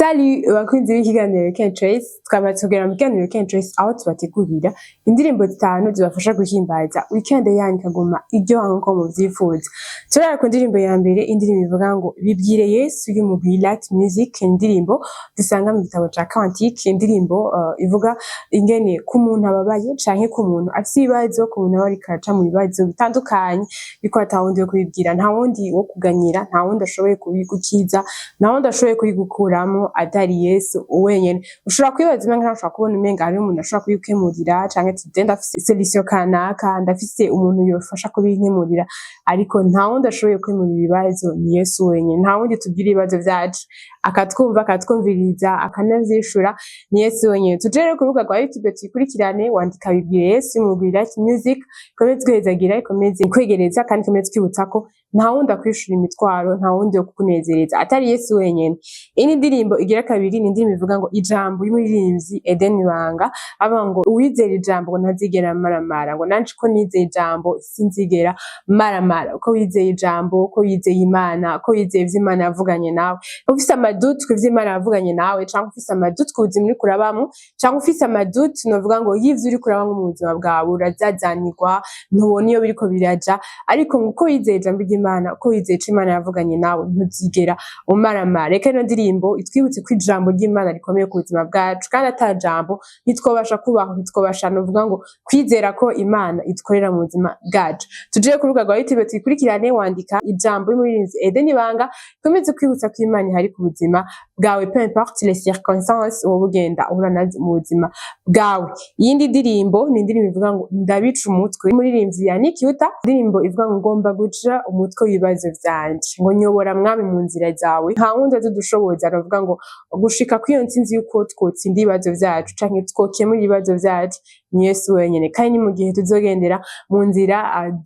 Salut bakunzi b'ikiganiro Weekend Choice, twamaze kugera mu kiganiro Weekend Choice aho tubategurira indirimbo zitanu zibafasha guhimbaza weekend yanyu ikaguma iryoha nkuko muvyifuza. Turara ku ndirimbo ya mbere, indirimbo ivuga ngo "Bibwire Yesu" y'umugwi Light Music, indirimbo dusanga mu gitabo ca Cantique, indirimbo ivuga ingene ku muntu ababaye canke ku muntu afise ibibazo, ku muntu aba ariko araca mu bibazo bitandukanye, yuko ata wundi wo kubibwira, nta wundi wo kuganyira, nta wundi ashoboye kubigukiza, nta wundi ashoboye kubigukuramwo atari Yesu wenyene. Ushobora kwibaza umenga, ushobora kubona umenga hariho umuntu ashobora kubikemurira, canke ati je ndafise solution kanaka, ndafise umuntu yofasha kubinkemurira, ariko nta wundi ashoboye kwemura ibibazo, ni Yesu wenyene. Nta wundi tubwira ibibazo vyacu akatwumva, akatwumviriza, akanavyishura, ni Yesu wenyene. Tuje rero ku rubuga rwa YouTube tuyikurikirane. Wandika "Bibwire Yesu" y'umugwi Light Music. Ikomeze kwezagira, ikomeze kwegereza, kandi ikomeze kwibutsa ko nta wundi akwishura imitwaro, nta wundi wo kukunezereza atari Yesu wenyene. Iyi ni indirimbo igira kabiri, ni indirimbo ivuga ngo "Ijambo" y'umuririmbyi Eden Ibanga, avuga ngo uwizera ijambo ngo ntazigera maramara, ngo nanje ko nizeye ijambo sinzigera maramara. Uko wizeye ijambo, uko wizeye Imana, uko wizeye ivyo Imana yavuganye nawe, ufise ama doutes ku ivyo Imana yavuganye nawe, canke ufise ama doutes ku buzima uriko urabamwo, canke ufise ama doutes novuga ngo y'ivyo uriko urabamwo mu buzima bwawe, urazazanirwa, ntubona iyo biriko biraja, ariko ngo uko wizeye ijambo ry'Imana, uko wizeye ico Imana yavuganye nawe, ntuzigera umaramara. Reka ino ndirimbo itwibutse ko ijambo ry'Imana rikomeye ku buzima bwacu, kandi ata jambo ntitwobasha kubaho, ntitwobasha novuga ngo kwizera ko Imana idukorera mu buzima bwacu. Tuje ku rubuga rwa YouTube tuyikurikirane. Wandika "Ijambo" y'umuririmbyi Eden Ibanga. Ikomeze kwibutsa ko Imana ihari ku buzima bwawe, peu importe les circonstances wowe ugenda uhura nazo mu buzima bwawe. Iyindi ndirimbo ni indirimbo ivuga ngo "Ndabica umutwe" y'umuririmbyi Yannick Yuta, indirimbo ivuga ngo ngomba guca umutwe w'ibibazo vyanje, ngo nyobora Mwami mu nzira zawe. Nta wundi azodushoboza aravuga ngo gushika kw'iyo ntsinzi yuko twotsinda ibibazo vyacu canke twokemura ibibazo vyacu, ni Yesu wenyene, kandi ni mu gihe tuzogendera mu nzira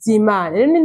z'Imana. Rero ni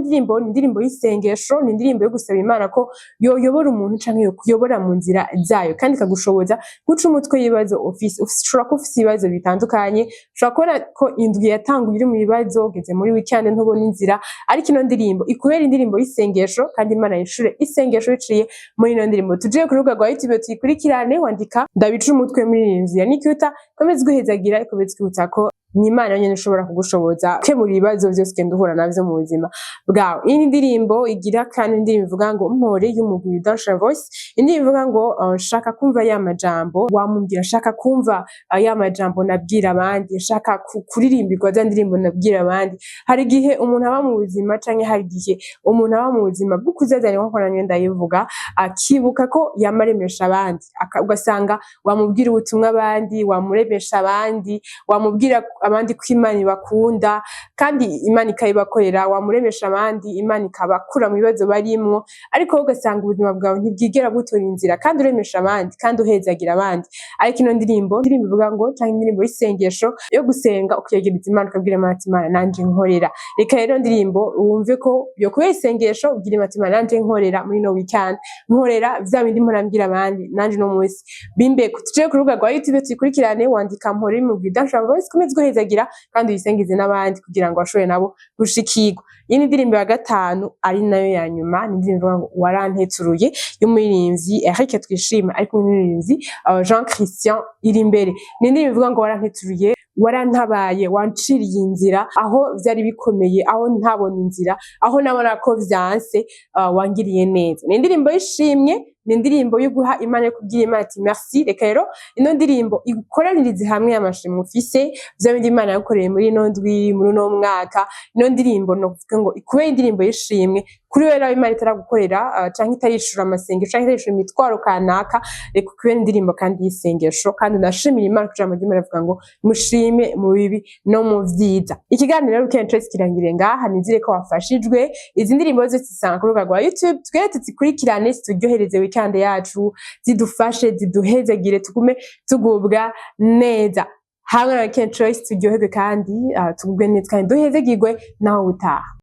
indirimbo y'isengesho, ni indirimbo yo gusaba Imana ko yoyobora umuntu canke yokuyobora mu nzira zayo, kandi ikagushoboza guca umutwe w'ibibazo ufise. Ushobora kuba ufise ibibazo bitandukanye, ushobora kubona ko indwi yatanguye uri mu bibazo, ugeze muri weekend ntubona inzira, ariko ino ndirimbo ikubera indirimbo y'isengesho, kandi Imana yishure isengesho biciye muri ino ndirimbo. Tuje ku rubuga rwa YouTube tuyikurikirane. Wandika "Ndabica umutwe" muri iyi nzira Nikiuta. Ikomeze guhezagira, ikomeze kwibutsa ko ni Imana yonyene ishobora kugushoboza gukemura ibibazo vyose ugenda uhura navyo mu buzima bwawe. Iyi ndirimbo igira kandi indirimbo ivuga ngo "Mpore" y'umugwi Redemption Voice, indirimbo ivuga ngo nshaka kumva ya majambo wamubwira, nshaka kumva ya majambo nabwira abandi, nshaka kuririmbirwa za ndirimbo nabwira abandi. Hari igihe umuntu aba mu buzima, canke hari igihe umuntu aba mu buzima bwo kuzazanirwa, nkuko namye ndayivuga, akibuka ko yamaremesha abandi, ugasanga wamubwira ubutumwa abandi, wamuremesha abandi, wamubwira abandi ko Imana ibakunda kandi Imana ikabibakorera, wamuremesha abandi Imana ikabakura mu bibazo barimwo, ariko wowe ugasanga ubuzima bwawe ntibwigera butora inzira, kandi uremesha abandi, kandi uhezagira abandi. Ariko ino ndirimbo ivuga ngo, canke indirimbo y'isengesho yo gusenga, ukiyegereza Imana, ukabwira Imana ati: "Imana nanje nkorera." Reka rero ndirimbo wumve ko yokubera isengesho, ubwira Imana ati: "Imana nanje nkorera muri ino weekend, nkorera vya bindi mpora mbwira abandi, nanje uno munsi bimbeko." Tuje ku rubuga rwa YouTube tuyikurikirane. Wandika "Mpore" y'umugwi Redemption Voice. Komeza guhezagira kandi uyisengize n'abandi kugira ngo bashobore nabo gushikirwa. Iyi ni indirimbo ya gatanu ari nayo ya nyuma, ni indirimbo ivuga ngo "Waranteturuye" y'umuririmbyi Eric Twishime ariko umuririmbyi Jean Christian Irimbere. Ni indirimbo ivuga ngo waranteturuye, warantabaye, wanciriye inzira aho vyari bikomeye, aho ntabona inzira, aho nabona ko vyanse, wangiriye neza. Ni indirimbo y'ishimwe, ni indirimbo yo guha Imana, yo kubwira Imana ati merci. Reka rero ino ndirimbo igukoranirize hamwe amashimwe ufise, vya bindi Imana yagukoreye muri ino ndwi, muri uno mwaka. Ino ndirimbo nokuvuga ngo ikubere indirimbo y'ishimwe kuri wewe nawe Imana itaragukorera, canke itarishura amasengesho, canke itarishura imitwaro kanaka. Reka ikubere indirimbo kandi y'isengesho, kandi unashimira Imana, kuko ijambo ry'Imana rivuga ngo mushime mu bibi no mu vyiza. Ikiganiro rero Weekend Choice kirangiriye ngaha. Nizere ko wafashijwe. Izi ndirimbo zose zisanga ku rubuga rwa YouTube. Twere tuzikurikirane, zituryohereze weekend yacu, zidufashe, ziduhezagire, tugume tugubwa neza hamwe na Weekend Choice, turyoherwe kandi tugubwe neza kandi duhezagirwe. Naho utaha.